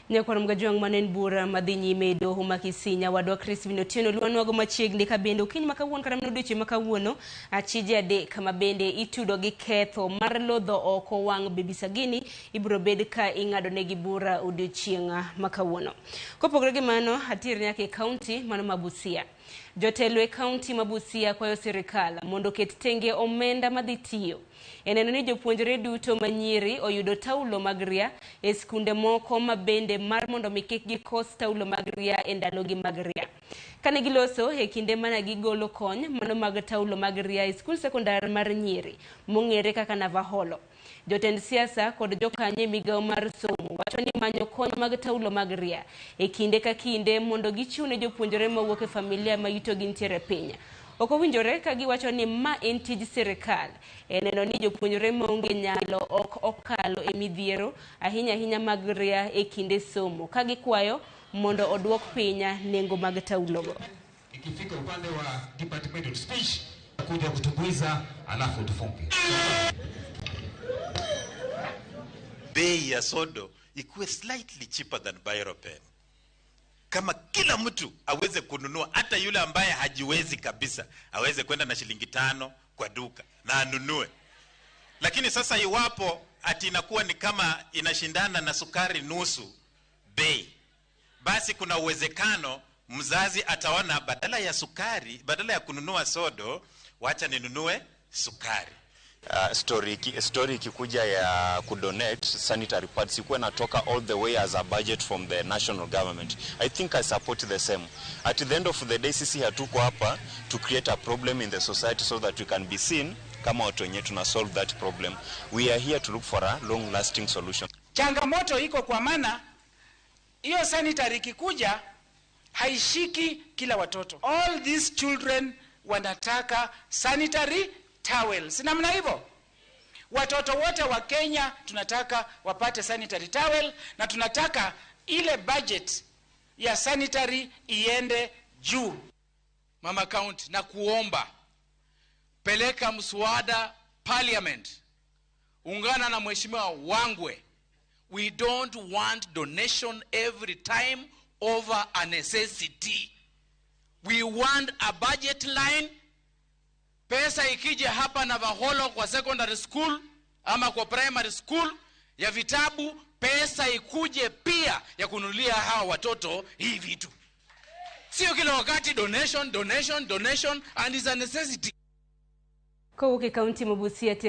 Nyakwar Mgajwang' mane en bura madhi nyime e doho ma Kisii nyawadwa Crispin Otieno luwanwago machiegni ka bende okinyi ma kawuono kata mana odiochieng' ma kawuono achije adek ma bende itudo gi ketho mar lodho oko wang' Baby Sagini ibiro bed ka ing'ado negi bura odiochieng' ma kawuono. Kopogore gi mano, atier nyaka e kaunti mano ma Busia. Jotelo e kaunti ma Busia kwayo sirikal mondo oket tenge omenda madhi tiyo e neno ni jopuonjre duto ma nyiri oyudo taulo mag ria e skunde moko ma bende mar mondo mi kik gikos taulo mag ria e ndalogi mag ria. Kane giloso e kinde mana gigolo kony mano mag taulo mag ria e skul sekondar mar nyiri mong'ere kaka Navaholo. Jotend siasa kod jokanyo e migawo mar somo wacho ni manyo kony mag taulo mag ria e kinde ka kinde mondo gichiw ne jopuonjre mawuok e familia ma yutogi nitiere piny. Ok owinjore ka giwacho ni ma en tij sirikal e neno ni jopuonjre maonge nyalo ok okalo e midhiero ahinya ahinya mag ria e kinde somo ka gikwayo mondo oduok piny nengo mag taulogo. Ikifika upande wa department of speech kuja kutumbuiza alafu tufunge. Bei ya sodo ikuwe slightly cheaper than Biro pen. Kama kila mtu aweze kununua, hata yule ambaye hajiwezi kabisa aweze kwenda na shilingi 5 kwa duka na anunue. Lakini sasa iwapo ati inakuwa ni kama inashindana na sukari nusu bei, basi kuna uwezekano mzazi ataona badala ya sukari, badala ya kununua sodo, wacha ninunue sukari. Story ikikuja ya kudonate sanitary pads ikuwe natoka all the way as a budget from the national government. I think I support the same. At the end of the day, sisi hatuko hapa to create a problem in the society so that we can be seen kama watu wenyewe tuna solve that problem. We are here to look for a long lasting solution. Changamoto iko kwa maana hiyo sanitary ikikuja haishiki kila watoto. All these children wanataka sanitary towels. Namna hivyo watoto wote wa Kenya tunataka wapate sanitary towel, na tunataka ile budget ya sanitary iende juu. Mama County, na kuomba peleka mswada parliament, ungana na Mheshimiwa Wangwe. We don't want donation every time over a necessity. We want a budget line. Pesa ikija hapa Navaholo kwa secondary school ama kwa primary school ya vitabu, pesa ikuje pia ya kununulia hawa watoto hii vitu. Sio kila wakati donation, donation, donation, and it's a necessity. Kowuok e kaunti ma Busia.